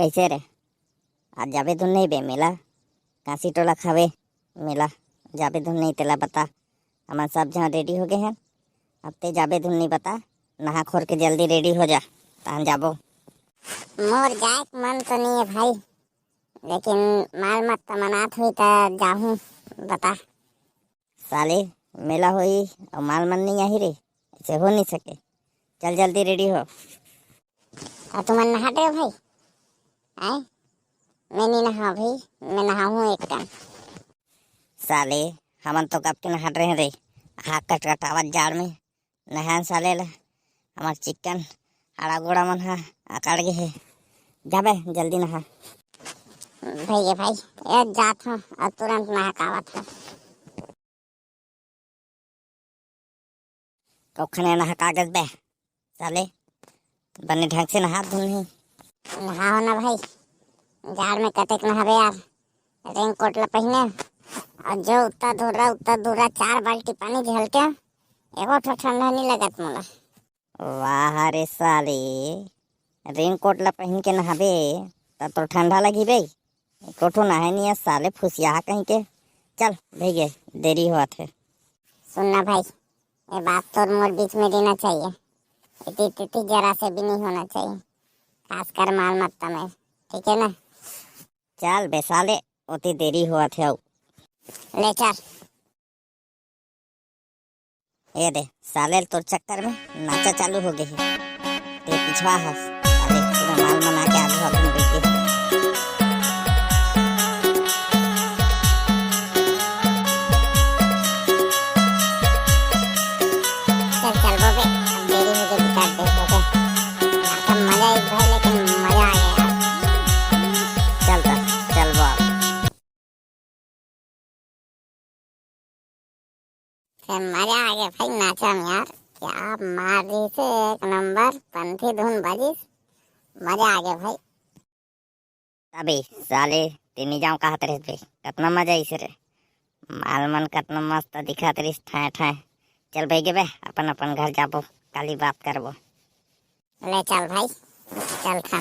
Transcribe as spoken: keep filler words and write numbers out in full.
कैसे रे? आज जाबे धुन नहीं बे मेला? कांसी टोला खावे मेला, जाबे धुन नहीं तेला बता। हमन सब झन रेडी हो गए हन। अब ते जाबे धुन नहीं बता, नहा खोर के जल्दी रेडी हो जा, तहन जाबो। मोर जाए के मन तो नहीं है भाई, लेकिन माल मत्ता मनात हुई त जाहूँ। बता। साले, मेला होई अउ माल मन नहीं आही रे, ऐसे हो नहीं सके। चल जल्दी रेडी हो। अउ तुमन नहा डरे भाई? आए, मैं नहीं नहा भाई, मैं नहाहूँ एक टाइम। साले, हमन तो कब के नहा रहे रे, हाथ कटकटावत जाड़ में। नहान साले ला, हमर चिक्कन हाड़ा गोड़ा मन ह अकड़ गे हे। जाबे जल्दी नहा। भैया भाई, ए जात हूँ अउ तुरंत नहा के आवत हूँ। कौखने नहा कागज बे साले, बने ढंग से नहा धुन नहीं। नहाओ ना भाई, जाड़ में कतेक नहाबे यार। रेनकोट ला पहिने अउ जो उत्ता धुर्रा उत्ता धुर्रा चार बाल्टी पानी झलके, एको ठो ठंडा नहीं लगत मोला। वाह रे साले, रेनकोट ला पहिन के नहाबे त तोर ठंडा लगही बे। एको ठो नहाए नहीं है साले फुसिया कहीं के। चल भैया, देरी होत हे। सुनना भाई, ये बात तोर मोर बीच में रहना चाहिए, इतनी तिथि जरा से भी नहीं होना चाहिए, खासकर माल मत्ता में, ठीक है ना? चल बे साले, ओती देरी होत हे। ले चल। ए दे साले, तोर चक्कर में नाचा चालू हो गई है। ते पिछवा हस, अरे पूरा माल मना के आगू आगू में बैठे। चल चल बो बे, अब देरी हो गई, बेकार देर हो गई। नाचा मजा एक भाई, लेकिन मजा आ गया यार। चल त, चल बो अब। फिर मजा आ गया भाई नाचा में यार, क्या मार रही से एक नंबर पंथी धुन बजिस, मजा आ गया भाई। अबे साले, तेनी जाओ कहा तरह बे, कितना मजा आई रे। माल मन कितना मस्त दिखा तरीस ठाए ठाए। चल भाई गे बे, अपन अपन घर जाबो, काली बात करबो। ले चल भाई, चल था।